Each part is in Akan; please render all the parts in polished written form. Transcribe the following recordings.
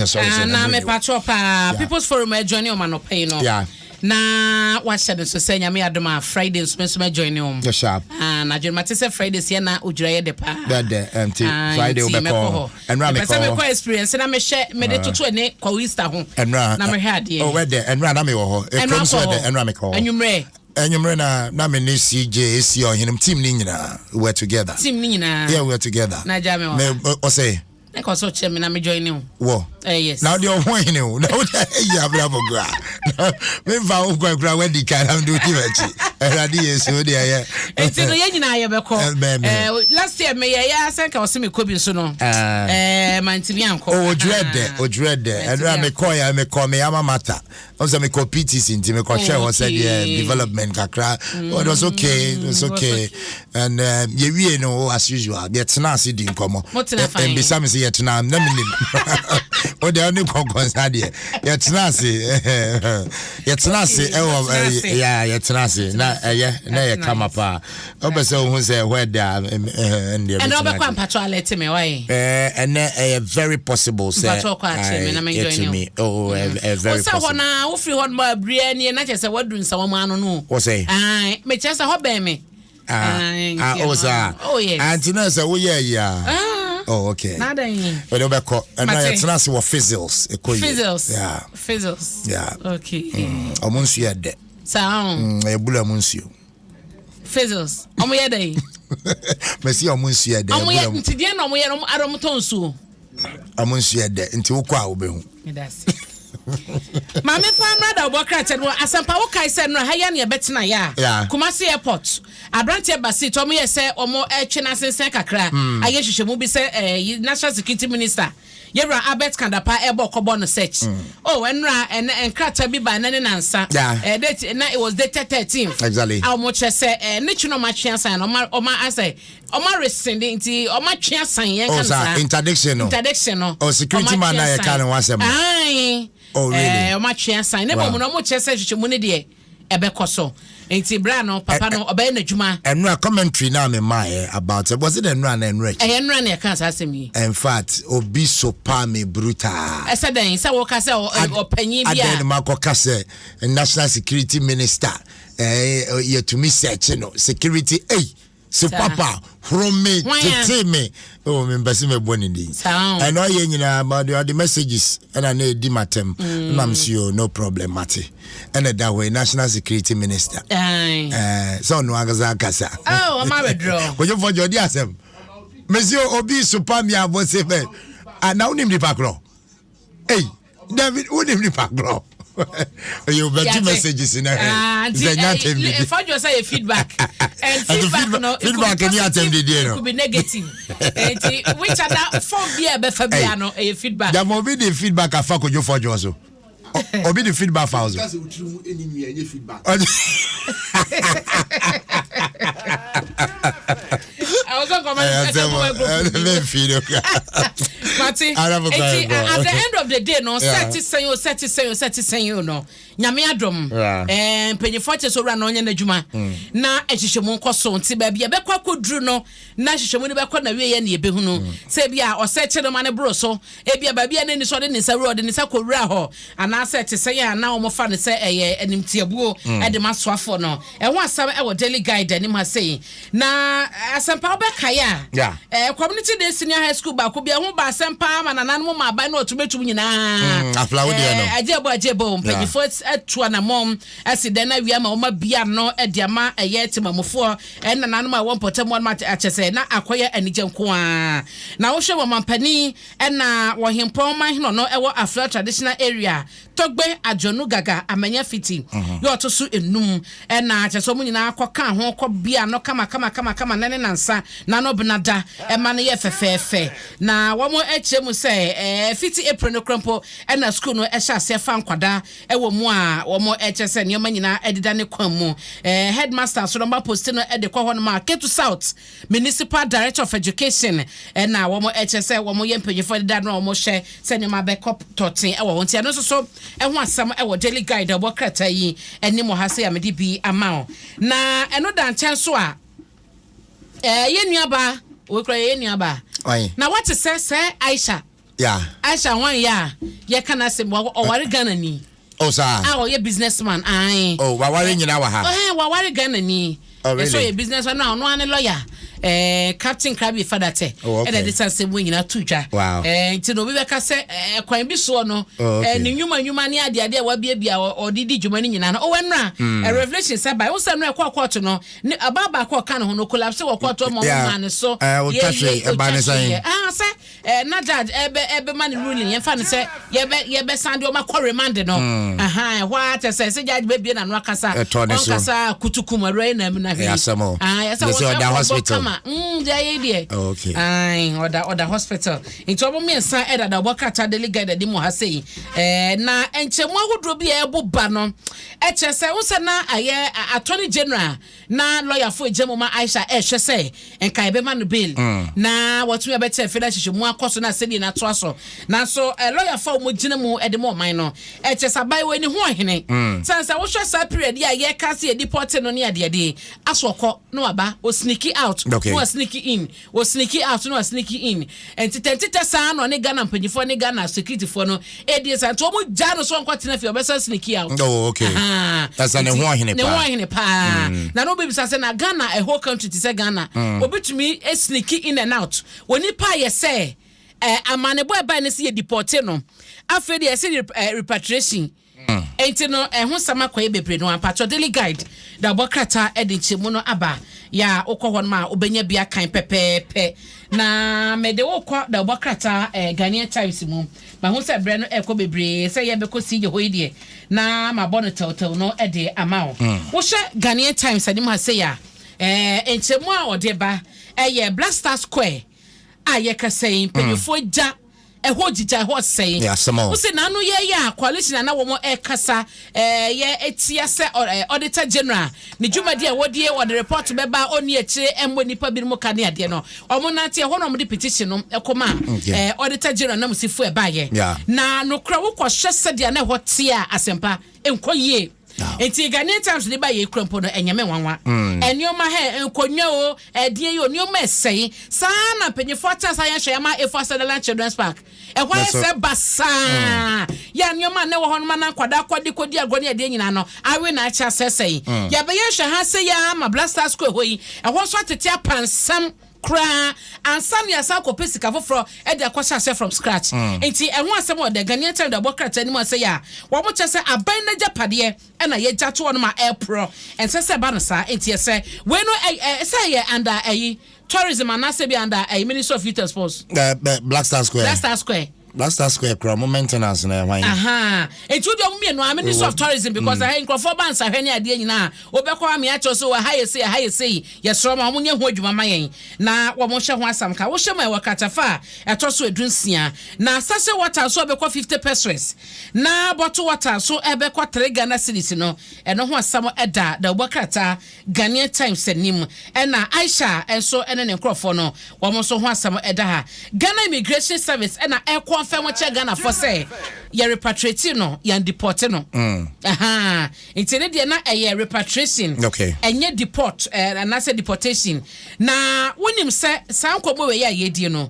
Ah, na mepakyɛw paa, People's Forum adjoine wɔn anɔpa yi no. Na wahyɛ no so sɛ Nyame adom a Friday nso me nso mɛjoine wɔn. Yes, sharp. Ah, na adwene mate sɛ Friday seɛ na odwira yɛ dɛ paa. Dɛ dɛ, nti Ah, Friday nti wobɛkɔ mɛkɔ hɔ. Ɛnora Mepɛ mekɔ sɛ hɔ. mekɔ experience na mehwɛ mede toto ɛne Kwawu Easter ho. Ɛnora Na mehwɛ adeɛ. Oh, ɛdɛ, ɛnora na mewɔ hɔ. Ɛnora Ekurom so kɔ ɛdɛ, hɔ. ɛnora mekɔ hɔ. Anwummerɛ. Anwummerɛ na me ne CJ, AC Ɔhenem team ne nyinaa, we were together. Team ne nyinaa. Yeah, we were together. Na agya me wɔ Me ha. ɔsɛ. Ne kɔ so kyerɛ me na me join ne o. Wɔ. Eh, yes. Na ɔde ɔho hene o. Na ɔde ayi abira bɔ gura. Na me nfa wo kwan kura wadi kan na mede odi m'akyi. Awurade Yesu o de ɛyɛ. Eti no yɛn nyinaa yɛbɛkɔ. Eh, bɛn me. Eh, last year me yɛ yɛ asɛnka ɔse me kɔ bi nso no. Eh. Eh, mantumi ankɔ. Oh, odwirɛ dɛ, odwirɛ dɛ. Mantumi Ɛnura ankɔ. mekɔ ya mekɔ me ama mata. Ɔn sɛ mekɔ PTC nti mekɔhwɛ hɔ sɛ deɛ Okay. development kakra. Oh, it was okay, it was it was okay. And yɛwie no, oh, as usual, yɛtena ase di nkɔmmɔ. Motena fine. Mbisa me sɛ yɛtena na menim. Wo deɛ wone kɔnkɔnsa deɛ. Yɛtena ase. Yɛtena ase Okay, ɛwɔ yɛtena ase. yeah, yɛtena ase. Na ɛyɛ na ɛyɛ That's kama nice. paa. Wopɛ sɛ wohu sɛ ɛhɔ ɛda a, ɛndeɛ Ɛnna bɛtumi ɔbɛkɔ agye. ampatwɔ alert me why? Ɛnɛ ɛyɛ very possible sɛ Mpatwɔ kɔ akyerɛ me na me join yɛtumi. Oh, ɛyɛ very Wo sɛ hɔ possible. na wofiri hɔ nom abiri nie na kyerɛ sɛ woadu nsawam ano no. Wɔ sɛ? Ae, mekyerɛ sɛ hɔ bɛn me. Ah, Ae, ah, nti oh, ɛno saa. ano. Oh, yes. Ah, nti na sɛ woyɛ ayi a. Ah. Oh, okay. Na adɛn yi? Wode wobɛkɔ. Ɛno Mate. yɛtena ase wɔ Fizzles. Ɛkɔ yie. Fizzles. Yeah. Fizzles. Yeah. Okay. Ɔmo nsuo yɛ dɛ. Saa o. Ɛyɛ bula mu nsuo. Fizzles. Ɔmo yɛ dɛn? Mɛsi ɔmo nsuo yɛ dɛ. Ɔmo yɛ Bula mu. nti deɛ na ɔmo yɛ no ɔmo ara ɔmo tɔ nsuo. Ɔmo nsuo yɛ dɛ. Nti wokɔ a wobɛhu. Meda ase. Maame fa mmra da ɔbɔ krakyɛ no asɛmpa wo kae sɛ nnora ha yi a na yɛbɛtena yɛ a Yeah. Kumasi airport aberanteɛ Basit ɔmo yɛ sɛ ɔmo ɛtwe n'asensɛn kakra ayɛ nhwehwɛmu bi sɛ ɛɛ National Security Minister Yɛwura Albert Kandapa ɛbɔ kɔbɔ no search. Oh ɛnora ɛnɛ nkrataa bi ba ɛnɛ ne nansa. Yeah. Date na it was dated 13th. Exactly. A ɔmo kyerɛ sɛ ne twe na ɔmo atwe asan no ɔmo ɔmo asɛ ɔmo aresende nti ɔmo atwe asan yɛn Oh, ka no saa saa. interdiction no. Interdiction no. Oh, security Ɔmo man atwe na yɛka asan. ne ho asɛm no. Ae. Oh, really? Ɔmo atwe asan. Ne Wow. mmom no ɔmo kyerɛ sɛ hwehwɛmu no deɛ ɛbɛkɔ so. Nti bra no papa no ɔbɛyɛ n'adwuma. Ɛnora commentary na me maaɛ about it. Was it ɛnora na ɛnora akyi? Ɛyɛ nnora na yɛka saa asɛm yi. In fact, obi so pa me brutal. Ɛsɛ dɛn sɛ wɔka sɛ ɔpanyin bi Adɛn a na makɔka sɛ national security minister yɛtumi sɛkye no security ei so Saa. papa horo me Hwan a? tete me oh mempɛ sɛ mɛbɔ ne din. Saa o. Ɛno ɔyɛ nyinaa ma ɔde messages ɛna na ɛdi matɛm na m so no problem mate ɛna da hɔ yi national security minister. Ae. Sɛ ɔno ankasa akasa. Oh, ɔma abɛdurɔ. Kwadwo Fɔdwo ɔdi asɛm mesi obi sopa mi abɔ se bɛ ah, na wonim nipa korɔ ei David wonim nipa korɔ ɔyɛ obɛgye messages na Ah, hɛ nti sɛ nya atɛm didi Fɔdwo sɛ yɛ feedback and Ɛnti feedback no it could be feedback ni atɛm positive, didie it no. could be negative, nti which other form bi a ɛbɛfa bia no ɛyɛ feedback. Jama obi de feedback afa Kwadwo Fɔdwo so. Obi de feedback fa wo so. Kasi wotiri mu ɛni nwi ɛnyɛ feedback. Ɛwɔ sɛ nkɔmɔ no ɛsɛ kɔmɔ group bi. Memfii no. Mate. Arab Enti kwan at the end of the day no sɛ te sɛn o, sɛ te sɛn o, sɛ te sɛn o no, Nyame adom mpanyinfoɔ kyɛ sɛ owura no ɔnyɛ n'adwuma na nhwehwɛmu nkɔ so, nti baabi a ɛbɛkɔ akɔduru no na nhwehwɛmu no bɛkɔ na wieɛ ne yɛbɛhunu sɛ ebi a ɔsɛ kye no ma ne boro so, ebi a baabi a n'ani so ɔde ne nsa wura, ɔde ne nsa kɔwura hɔ anaasɛ te sɛn a na wɔfa no sɛ ɛyɛ animtiabuo ɛde ma soafoɔ no. Ɛho asɛm ɛwɔ Daily Guide anim ha sei. Na asɛmpa wobɛkae a Community Day Senior High School baako bi ɛho ba asɛm paa ma nananom ma aban no ɔtumatum nyinaa. Afla wo deɛ no. Agyebo agyebo mpanyinfoɔ atu anammɔn asi dan no awia ma wɔn abia no de ama ɛyɛ temamufoɔ ɛne nananom a ɛwɔ mpɔtam hɔ nom akyɛ sɛ na akɔyɛ anigye nko ara. Na wohwɛ wɔ mampanin ɛna wɔ hempɔn manhene no ɛwɔ Afla Traditional Area Togbe Adjonu Gaga Amanya Fiti yɛ ɔto so enum na kyerɛ sɛ wɔn nyinaa kɔ kaa ho kɔ bea no kama kama kama kama nɛ ne nansa na no bena da ɛma no yɛ fɛfɛɛfɛ. Na wɔn kyerɛ mu sɛ ɛɛ fiti April no kora mpo na sukuu no hyɛ aseɛ fa nkwadaa wɔ mu a wɔn kyerɛ sɛ nneɛma nyinaa ɛdeda ne kwan mu. Ɛɛ headmaster nso no wɔn aposti no de kɔ hɔ nom a Ketu South Municipal Director of Education na wɔn kyerɛ sɛ wɔn yɛ mpanyinfoɔ deda no a wɔn hwɛ sɛ nneɛma bɛkɔ tɔten wɔ hɔ, nti ɛno nso so ɛho asɛm wɔ Daily Guide a ɛwɔ krataa yi anim wɔ ha sɛ a mede bi ama wo. Na ɛno da nkyɛn so a ɛɛ yɛn nuabaa, wei kura yɛ yɛn nuabaa, na wate sɛ sɛ Aisha. Yeah. Aisha hwan yɛ a yɛka n'asɛm ɔware Ghana ni. Oh saa. A ɔyɛ business man ae. Oh waware nyina wɔ ha. Ɛhɛn waware Ghana ni. Oh really. Ɛsɛ ɔyɛ business man na ɔno ara ne lawyer. Eh, Captain Krabi Fadatɛ. Oh okay. Ɛna ɛde saa nsɛm wɔ nyina to dwa. Wow. Eh, nti na obi bɛka sɛ eh, kwan bi soɔ no. Oh okay. Eh, ne nnwuma nnwuma ne adeade a wabiabia ɔde di dwuma no nyinaa no. Oh ɛnora. Mm. Eh, Revelation sɛ ba. Ɛho sɛ ɛnora ɛkɔɔ kɔɔto no. Ne ɔbaa baako a ɔka ne ho no collapse wɔ kɔɔto ɔma ɔmo maa ne so. Eh, ɔtwa hwee ɛbaa ne sɛn. Ah, sɛ Eh, na judge ɛbɛ ɛbɛma no ruling yɛmfa no sɛ yɛbɛ yɛbɛsan de ɔma kɔ remand no ahan ɛhɔ ara kyɛ sɛ sɛ judge bɛbie n'ano akasa Ɛtɔ ne so. ɔnkasa kutukum awura yi na mu na hwee Ɛyɛ asɛm o. ah yɛsɛ Yɛ sɛ wɔn ɔda ɛkɔ bɔ hospital. kama deɛ ayɛ yi deɛ Oh, okay. ae ɔda ɔda hospital nti ɔmo mmiɛnsa ɛdada ɔbɔ krataa daily guide de mu ha sei ɛɛ na nkyɛmu ahodoɔ bi a ɛbo ba no ɛkyerɛ sɛ wosɛ na ayɛ attorney general Na lɔyafo egya mu ma Aisha ɛrehwɛ sɛ nka yɛbɛma no bail na watumi abɛkyerɛ afei na nhwehwɛmu akɔ so na asɛnni no atoa so. Nanso lɔyafo a wɔgyina mu de ma ɔman no kyerɛ sɛ abaayewa yi ne ho ɔhene. Sane sɛ wohwɛ saa period yi a yɛka sɛ yɛdepɔte no ne adeade yi, aso ɔkɔ na waba, ɔsneaki out na wasneaki in. Wɔ sneaky out na wa sneaky in. Ntetɛ ntetɛ saa na ɔne Ghana mpanyinfoɔ ne Ghana security foɔ no ɛredie saa. Nti wɔn gyaa no so ɔnkɔ tena fie ɔbɛsan sneaky out. Oh okay. Ahaa. Ɛsɛ ne ho ɔhene paa. Ne ho ɔhene paa. Na na obi bisa sɛ na Ghana a whole country te sɛ Ghana. Obi tumi sneaky in and out. Wɔ nipa a yɛ sɛ eh, amanebɔ ɛbae ne sɛ yɛ deporte no. Afei deɛ yɛsɛ eh, repatriation. Enti no ɛho nsɛm akɔyɛ bebree no mpakyɛw Daily Guide da ɔbɔ krataa de nkyɛmu no aba yɛ a wokɔ hɔ nom a wobɛnya bi akan pɛpɛɛpɛ na mede wo kɔ da ɔbɔ krataa eh, Ghanaian Times mu mahu sɛ berɛ no ɛkɔ bebree sɛ yɛbɛkɔ siegye hɔ yi deɛ na mabɔ no tɛwtɛw no de ama wo wohyɛ Ghanaian Times anim ha sei a eh, nkyɛmu a ɔde ba ɛyɛ Black Star Square a yɛkasa yi mpanyinfoɔ gya ɛhɔ gyigya ɛhɔ sɛe. Yɛ asɛm o. Wose n'ano yɛ yɛ a coalition a na wɔn ɛkasa ɛyɛ etia sɛ auditor general ne dwumadi a wɔdie wɔde report bɛba a ɔnni akyire ɛmmɔ nnipa binom ka ne adeɛ no wɔn nante ɛhɔ na wɔn de petition no ɛkɔma auditor general na musifo ɛbaayɛ na nokorɛ wokɔ hwɛ sɛdeɛ na ɛhɔ teɛ a asɛmpa nkɔ yie. Nti Ghanaian Times de ba yɛ kura mpo no ɛnyɛ me nwanwa. Nneɛma hɛ nkonnwa o ɛdeɛ yi o nneɛma ɛsɛe saa na mpanyinfoɔ atena saa yɛn hwɛ ama Efua Sutherland Children's Park ɛhɔ ayɛ sɛ basaa yɛ nneɛma a na ɛwɔ hɔ no ma na nkwadaa kɔde kɔdi agorɔ ne ɛdeɛ nyinaa no awe na akyɛ asɛsɛe. Yɛabɛyɛ nhwɛ ha sɛ yɛ ama Black Star School ɛhɔ yi ɛhɔ nso atete apansam koraa ansa na yɛasan akɔpɛ sika foforɔ de akɔhyɛ aseɛ from scratch. Nti ɛho asɛm wɔ The Ghanaian Times de abɔ krataa no mu ase yi a wɔkyerɛ sɛ aban no agyapadeɛ na yɛagya to hɔ nom a ɛreporɔ. Ɛnsɛ sɛ ɛba no saa. Nti ɛsɛ wei no sɛ ɛyɛ under ɛyi tourism anaasɛ bi under ɛyi Ministry of Youth and Sports. Black Star Square. Black Star Square. Black Star Square kura mo maintenance na ɛhwan. Ahaa nti wo deɛ ɔmo mmienu a Ministry of Tourism because ɛha nkurɔfoɔ ba nsahwɛ ne adeɛ nyinaa wobɛkɔ hɔ amea kyerɛ so ɛha yɛ sei ɛha yɛ sei yɛsrɛ ma wɔn nyɛ ho adwuma ma yɛn na wɔn hyɛ ho asam ka wohyɛ mu a ɛwɔ kratafa a ɛtɔ so 16 na sachet water nso ɛbɛkɔ 50 pesewas na bottle water nso ɛbɛkɔ 3 Ghana cedis no ɛno ho asɛm ɛda dawubɔ krataa Ghanaian Times anim, ɛna Aisha nso ne ne nkorɔfoɔ no wɔn nso ho asɛm ɛda ha. Ghana Immigration Service ɛna ɛkɔ nfɛm kyerɛ Ghanafoɔ sɛ yɛ repatriate no, yɛn deport no. Ahaa, nti ne deɛ na ɛyɛ repatriation, Okay. ɛnyɛ deport eh, anaasɛ deportation. Na wonim sɛ saa nkɔmmɔ wei a yɛdie no,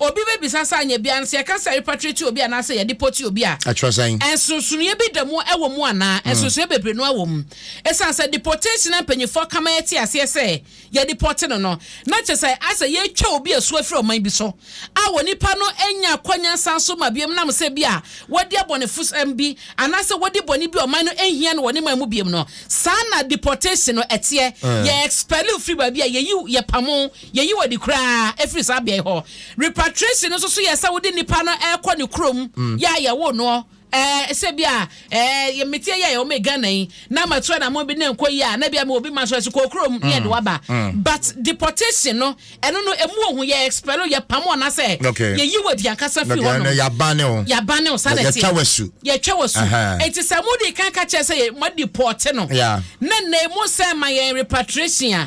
obi bɛbisa sɛ anyɛ biara no sɛ yɛka sɛ repatriate obi anaasɛ yɛ deport obi a, Ɛkyerɛ sɛn? nsonsonoeɛ bi da mu ɛwɔ mu anaa? Nsonsonoeɛ bebree no wɔ mu. Esiane sɛ deportation a mpanyimfoɔ ka ma yɛte aseɛ sɛ yɛdepɔte no no, na kyerɛ sɛ ayɛ sɛ yɛretwa obi asu afiri ɔman bi so a onipa no nnya akwannya nsan so mma biom nam sɛ bi a wadi abɔnefosɛm bi anaasɛ wadi bɔne bi a ɔman no nhia no wɔ ne man mu biom no. Saa na deportation no teɛ. Yɛ expel wo firi baabi a, yɛyi wo, yɛpamo wo, yɛyi wo adi koraa firi saa beae hɔ. Repatriation no nso so yɛ sɛ wode nipa no rekɔ ne kurom yɛ a yɛwoo noɔ. Ɛɛ sɛ bi a ɛɛ meteɛ yi a yɛwɔ me Ghana yi na matu anamɔn bi na nkɔ yi a na bi a mewɔ bi ma so ɛso kɔ kurom ne yɛde waba mm. but deportation no ɛno no emu ohun yɛ expel yɛ pam wɔn asɛ yɛyi wɔ adi ankasa firi hɔ nom yabane o yabane o saa na ɛteɛ yɛtwa wɔ su yɛtwa wɔ su eti sɛ mo de kan ka kyerɛ sɛ yɛ mo deport no na na emu sɛ ma yɛn repatriation a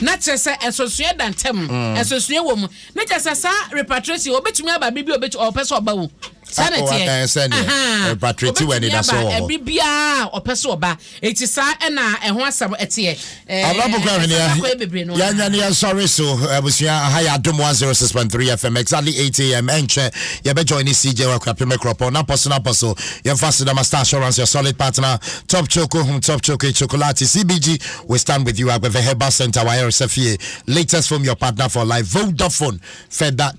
na kyerɛ sɛ nsonsoɛ da ntɛm mm. nsonsoɛ wɔ mu ne kyerɛ sɛ saa repatriation obetumi aba biribi obetumi ɔpɛ sɛ ɔba wo. Saa na Oh, ɛteɛ. Sɛneɛ, Aha. repatriate wɔ Ɔbɛtumi anidasoɔ aba wɔ hɔ. ɛbere biara a ɔpɛ so ɔba. Eti saa ɛna ɛho asɛm ɛteɛ. Abrabɔ kura hwene ɛsɛ akɔyɛ bebree no. Yɛnwa ne yɛnsɔre so. Abusua, aha yɛ Adom 106.3 FM, exactly 8 a.m. Ɛnkyɛ yɛbɛjoin ne CJ wɔ Akuapem Kuropɔn na pɔ so na pɔ so. Yɛmfa Sedama Star Assurance, your solid partner, Top Choco, hum Top Choco Chocolate, CBG, we stand with you, Agbeve Herbal Center, Wayɛ Fie, latest from your partner for life, Vodafone, further.